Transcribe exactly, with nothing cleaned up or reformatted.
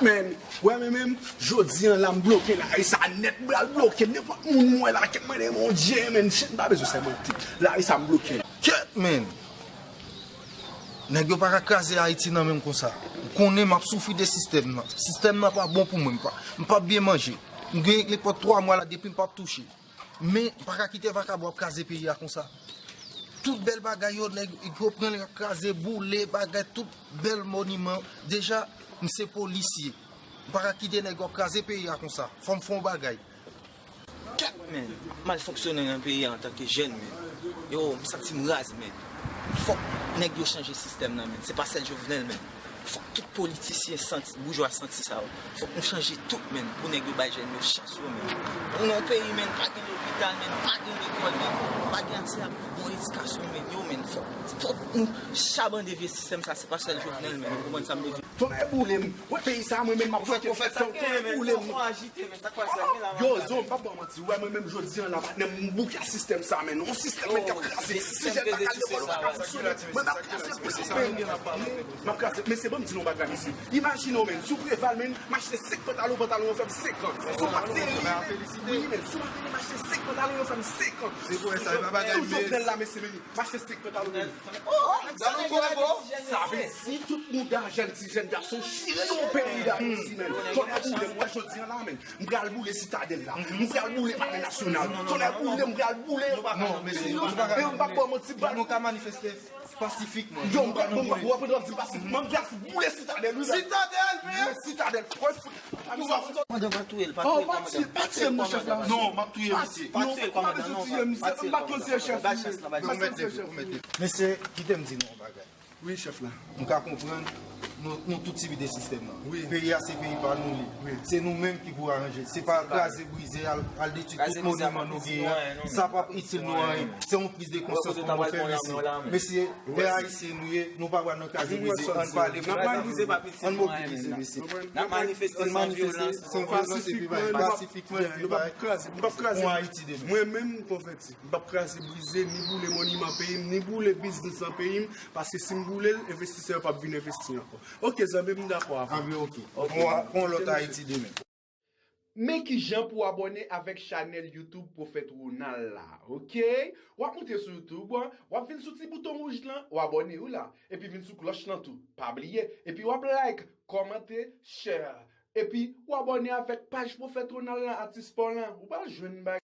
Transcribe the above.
Men, wè men menm, jodi an la m bloke lari sa nèt, m pral bloke nenpòt moun m wè la, kèt mande Bondye, men, shit, m pa bezwen sèmante. Lari sa m bloke. Kèt, men. Nèg yo pa ka kraze Ayiti nan men m konsa. Ou konnen m ap soufri de sistèm nan. Sistèm nan pa bon pou mwen, m pa, m p ap byen manje. M gen nenpòt twa mwa la depi m p ap touche. Men, m pa ka kite vakabon ap kraze peyi a konsa. Tout bèl bagay yo, nèg yo pran, yo ap kraze, boule, bagay, tout bèl moniman. Deja, m se polisye. M pa ka kite nèg yo ap kraze peyi a konsa. Fò m fè yon bagay. Kèt, men, m al fonksyone nan peyi a antanke jèn, men. Yo, m santi m raz, men. Fòk nèg yo chanje sistèm nan, men. Se pa sèl Jovenel, men. Fòk tout politisyen santi, boujwa santi sa yo. Fòk nou chanje tout, men, pou nèg yo bay jèn yo chans yo, men. Nou nan yon peyi, men, pa gen lopital, men, pa gen lekòl, men, pa gen aksè a bon edikasyon, men, yo, men, fòk, fòk nou chabande vye sistèm sa, se pa sèl Jovenel, men, nou konprann sa m vle di. Tonnè boule m, wè peyi sa, mwen menm m ap fè fè tonnè boule m. Yo, zo, m p ap ba w manti, wè mwen menm jodi an la, patnè m, m bouke a sistèm sa, men, yon sistèm, men, k ap kraze, si jèn pa ka lekòl, ou pa ka fonksyone, mwen, m ap kraze, men. M ap kraze, mesye, ban m di nou yon bagay, mesye. Imajine w, men, sou Preval, men, m achte senk pantalon, pantalon an fè m senk an. Sou Martelly, men, wi, men, sou Martelly, m achte senk pantalon an fè m senk an. Sou Jovenel la, mesye, men, m achte senk pantalon, men. Sa vle di tout mouda jèn, ti jèn gason chire yon peyi Dayiti, men. Tonnè boule m, wè jodi an la, men. M pral boule Sitadèl la. M pral boule Palè Nasyonal. Tonnè boule m, m pral boule. Non, mesye, nou pa ka, nou pa ka manifeste. Pasifikman. Yo, m pa, m pa, w ap di pasifikman, m ap boule Sitadèl, wi. Sitadèl, men. Sitadèl. Kòmandan, pa touye l, pa touye l, kòmandan. Pa touye l, pa touye l, non, chèf la. Non, m ap touye misye. Pa touye l, kòmandan, non, pa touye l, kòmandan. Bay chans la, bay chans la. Mesye, kite m di nou yon bagay. Wi, chèf la. Nou ka konprann, nou, nou tout sibi de sistèm nan. Wi. Peyi a se peyi pa nou li. Wi. Se nou menm ki pou aranje. Se pa kraze, brize, al, al detwi tout moniman nou genyen. Sa p ap itil nou anyen. Se yon priz de konsyans pou nou fè, mesye. Mesye, pè ayisyen nou ye, nou pa pral nan kraze brize, ann pale pou nou. Ann mobilize, mesye. N ap manifeste san vyolans. San vyolans, epi bay pasifikman, epi bay pou Ayiti demen. Mwen menm, m konvèti. M p ap kraze brize, ni boule moniman peyi m, ni boule biznis nan peyi m, paske si m boule l, envestisè yo p ap vin envesti ankò. Ok, zanmi m, m dakò avè w. Ah, ok. Bon, bon, lòt Ayiti demen. Men kijan pou w abòne avèk chanèl YouTube Pwofèt Ronald la, ok? W ap moute sou YouTube, w ap vin sou ti bouton wouj lan, w abòne wi la, epi vin sou klòch lan tou, pa bliye, epi w ap like, kòmante, share, epi w abòne avèk paj Pwofèt Ronald lan, atis pa w lan, ou pral jwenn bagay.